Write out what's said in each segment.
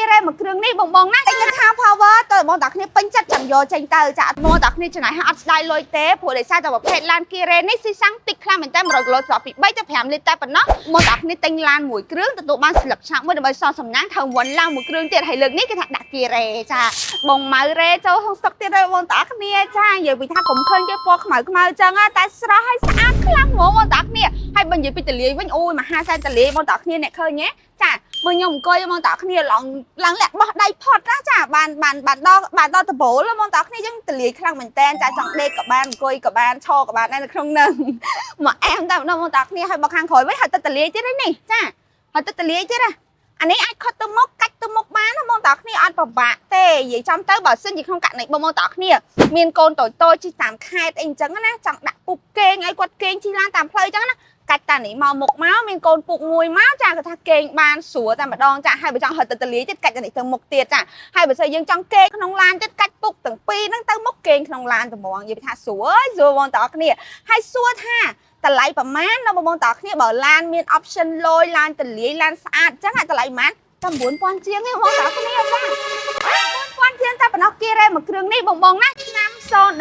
រ៉េមួយគ្រឿងនេះបងបងណាតែខ្ញុំថា power តើបងតាគ្នាពេញចិត្តចាំយកចេញទៅចាបងតាគ្នាចំណាយឲ្យអត់ស្ដាយលុយទេព្រោះដោយសារតែប្រភេទឡានគីរ៉េនេះស៊ីសាំងតិចខ្លាំងមែនតើ100គីឡូស្របពី3ទៅ5លីត្រតែប៉ុណ្ណោះបងតាគ្នាទិញឡានមួយគ្រឿងទទួលបានស្លឹកឆាក់មួយដើម្បីសងសំណាងត្រូវវ៉ាន់ឡានមួយគ្រឿងទៀតហើយលើកនេះគេថាដាក់គីរ៉េចាបងម៉ៅរ៉េចូលក្នុងស្តុកទៀតហើយបងតាគ្នាចានិយាយពីថាកុំឃើញគេពណ៌ខ្មៅខ្មៅចឹងតែស្រស់ហើយស្អាតខ្លាំងហ្មងបងតាគ្នាហើយបើនិយាយពីតលាយវិញអូយមហាសែនតលាយបងតាគ្នាអ្នកឃើញទេចាមើលខ្ញុំអង្គុយបងតាគ្នាឡើងឡើងលាក់បោះដៃផុតណាចាបានបានបានដល់បានដល់ដបូលបងតាគ្នាយើងតលាយខ្លាំងមែនតើចាចង់ដេកក៏បានអង្គុយក៏បានឈរក៏បានដែរនៅក្នុងនឹងមកអែមតែម្ដងបងតាគ្នាហើយបើខាងក្រោយវិញហើយទៅតលាយទៀតនេះចាហើយទៅតលាយទៀតណាអានេះអាចខុតទៅមុខកាច់ទៅមុខបានណាបងតាគ្នាអត់ពិបាកទេនិយាយចំទៅបើសិនជាក្នុងករណីបងបងតាគ្នាមានកូនតូចតូចជិះតាមខេត្តអីអញ្ចឹងណាចង់ដាក់ពុកគេងឲ្យគាត់គេងជិះឡានតាមផ្លូវអញ្ចឹងណាកាច់តានេះមកមុខមកមានកូនពុកមួយមកចាគាត់ថាគេងបានស្រួលតែម្ដងចាហើយបើចង់ហត់ទៅតលាយទៀតកាច់តានេះទៅមុខទៀតចាហើយបើសិនយើងចង់គេងក្នុងឡានទៀតកាច់ពុកទាំងពីរហ្នឹងទៅមុខគេងក្នុងឡានត្មងនិយាយថាស្រួលស្រួលបងតាគ្នាហើយសួរថាតម្លៃប្រមាណដល់បងប្អូនតើគ្នាបើឡានមាន option លយឡានតលាយឡានស្អាតអញ្ចឹងតម្លៃប្រមាណតែ9000ជាងទេបងតើគ្នាចា9000ជាងតែប៉ុណ្ណោះគីរ៉េមួយគ្រឿងនេះបងបងណាឆ្នាំ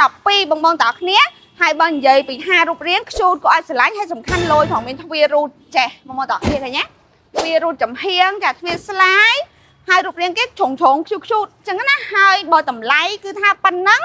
012បងបងតើគ្នាហើយបើនិយាយពីហារូបរាងខ្ជូតក៏ឲ្យស្រឡាញ់ហើយសំខាន់លយផងមានទ្វាររូតចេះបងបងតើគ្នាឃើញទេទ្វាររូតចំហៀងចាទ្វារស្លាយហើយរូបរាងគេជ្រុងជ្រុងខ្ជូតខ្ជូតអញ្ចឹងណាហើយបើតម្លៃគឺថាប៉ុណ្ណឹង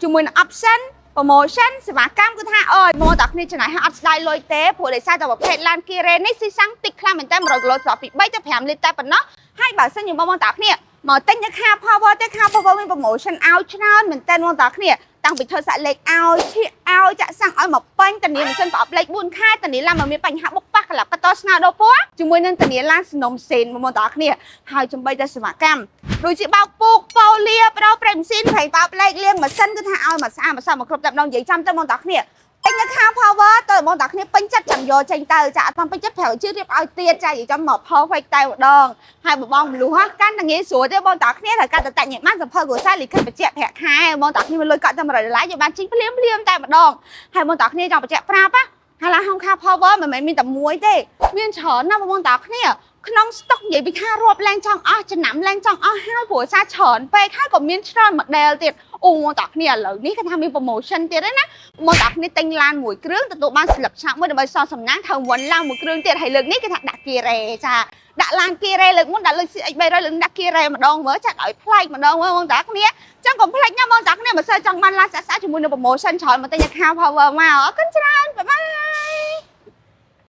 ជាមួយនឹង option promotion សេវាកម្មគឺថាអើយមកតើគ្នាចំណាយឲ្យអត់ស្ដាយលុយទេព្រោះដោយសារតែប្រភេទឡានគីរ៉េនេះស៊ីសាំងតិចខ្លាំងមែនតើ100គីឡូស្របពី3ទៅ5លីត្រតែប៉ុណ្ណោះហើយបើសិនជាបងប្អូនតើគ្នាមកទិញនៅ Car Power ទេ Car Power មាន promotion ឲ្យច្រើនមែនតើបងតើគ្នាតាំងពីធ្វើសាក់លេខឲ្យឈៀកឲ្យចាក់សាំងឲ្យមកពេញតានីម៉ាស៊ីនប្រអប់លេខ4ខែតានីឡានមកមានបញ្ហាបុកប៉ះកលាប់កតស្នើដោពណ៌ជាមួយនឹងតានីឡានសនំសេនបងប្អូនតើគ្នាហើយចំបីតែសេវាកម្មដូចជាបោកពូកប៉ូលាបដោប្រេម៉ាស៊ីនប្រេងបោកលេខលាងម៉ាស៊ីនគឺថាឲ្យមកស្អាតមកសមមកគ្រប់តែម្ដងនិយាយចំទៅបងតើគ្នាទិញនៅ Car Power តើបងតាគ្នាពេញចិត្តចាំយកចេញទៅចាអត់ពេញចិត្តប្រាប់ជឿរៀបឲ្យទៀតចានិយាយចំមក perfect តែម្ដងហើយបបងមលុះកាន់តែងាយស្រួលទេបងតាគ្នាត្រូវការតតាញ់បានសភៅគ្រួសារលិខិតបញ្ជាក់ប្រាក់ខែបងតាគ្នាមានលុយកក់តែ100ដុល្លារយកបានចេញភ្លាមភ្លាមតែម្ដងហើយបងតាគ្នាចង់បញ្ជាក់ប្រាប់ណាហើយឡាហុង Car Power មិនមែនមានតែមួយទេមានច្រើនណាស់បងតាគ្នាក្នុងស្តុកនិយាយពីថារាប់ឡើងចង់អស់ចំណាំឡើងចង់អស់ហើយព្រោះសារច្រើនពេកហើយក៏មានច្រើន model ទៀតអូបងតាគ្នាឥឡូវនេះគេថាមាន promotion ទៀតណាបងតាគ្នាទិញឡានមួយគ្រឿងទទួលបានស្លឹកឆាក់មួយដើម្បីសងសំណាងត្រូវវ៉ាន់ឡានមួយគ្រឿងទៀតហើយលើកនេះគេថាដាក់គីរ៉េចាដាក់ឡានគីរ៉េលើកមុនដាក់លុយ CX 300លើកដាក់គីរ៉េម្ដងមើលចាក់ឲ្យប្លែកម្ដងមើលបងតាគ្នាចឹងកុំភ្លេចណាបងតាគ្នាបើសិនចង់បានឡានស្អាតៗជាមួយនឹង promotion ច្រើនមកទិញ Car Power មកអរគុណច្រើន bye bye.